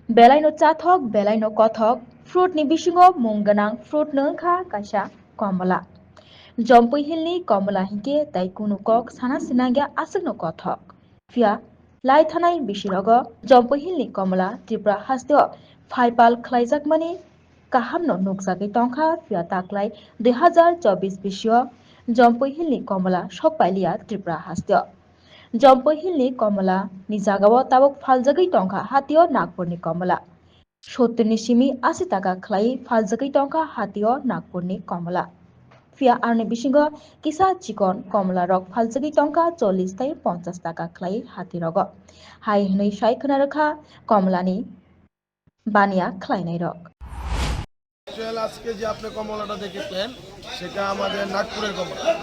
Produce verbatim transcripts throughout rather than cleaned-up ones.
Belai no chathok, belai no kothok, fruit ni bisingo mung gwnang fruit no wngkha kaisa komola. Jompui Hill ni komola hinkhe tai kunu kok sana sinangya aswk no kothok. Phiya lai thanai bisi rogo Jompui Hill ni komola Tripura hasteo phaipal khlaijakmani kaham no nukjagwi tongkha, phiya taklai dui hazar chobbish bisio Jompui Hill ni komola sok pailiya Tripura hasteo. Jompui Hill ni komola ni jagao tabuk phaljagwi tongkha hatio Nagpur ni komola. Sottur ni simi asi taka khlai phaljagwi tongkha hatio Nagpur ni komola. Phiya aroni bisingo kisa chikon komola rok phaljagwi tongkha chollish tai ponchash taka khlai hati rogo. Hai hwnwi sai khwna rwkha komola ni baniya khlainai rok. Actual আজকে যে আপনি কমলাটা দেখেছেন, সেটা আমাদের নাগপুরের কমলা।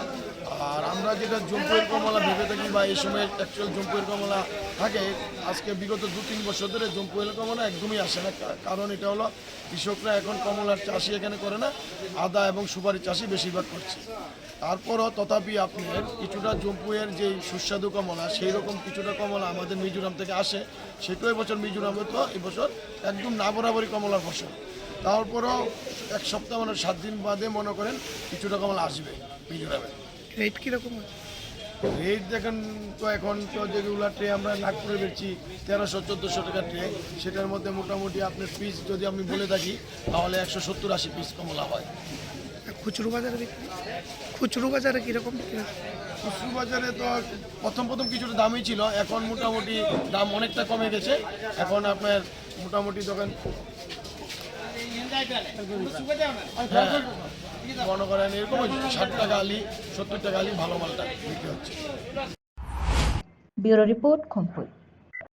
আর আমরা যেটা জম্পুয়ের কমলা ভেবে থাকি বা এই সময় অ্যাকচুয়াল জম্পুয়ের কমলা থাকে, আজকে বিগত দু তিন বছর ধরে জম্পুয়ের কমলা একদমই আসে না। কা- কারণ এটা হলো কৃষকরা এখন কমলার চাষই এখানে করে না, আদা এবং সুপারি চাষই বেশিরভাগ করছে। তারপরও তথাপি আপনার কিছুটা জম্পুয়ের যেই সুস্বাদু কমলা, সেই রকম কিছুটা কমলা আমাদের মিজোরাম থেকে আসে। সেটাও এবছর মিজোরামে তো এবছর একদম না বরাবরই কমলার ফসল। তারপরও এক সপ্তাহ, মানে সাত দিন বাদে মনে করেন কিছুটা কমলা আসবে মিজোরামে। রেট কীরকম আছে? রেট দেখেন, তো এখন তো যেগুলো ট্রে আমরা নাগপুরে বেচছি তেরোশো চোদ্দোশো টাকা ট্রে, সেটার মধ্যে মোটামুটি আপনার পিস যদি আমি বলে থাকি, তাহলে একশো সত্তর আশি পিস কমলা হয়। আর খুচরো বাজারে বিক্রি, খুচরো বাজারে কীরকম বিক্রি হয়? খুচরো বাজারে তো প্রথম প্রথম কিছুটা দামই ছিল, এখন মোটামুটি দাম অনেকটা কমে গেছে। এখন আপনার মোটামুটি দোকান, হ্যাঁ, মনে করেন এরকম ষাট টাকা আলি, সত্তর টাকা আলি ভালো মালটা বিক্রি হচ্ছে। Bureau report, Khumpui.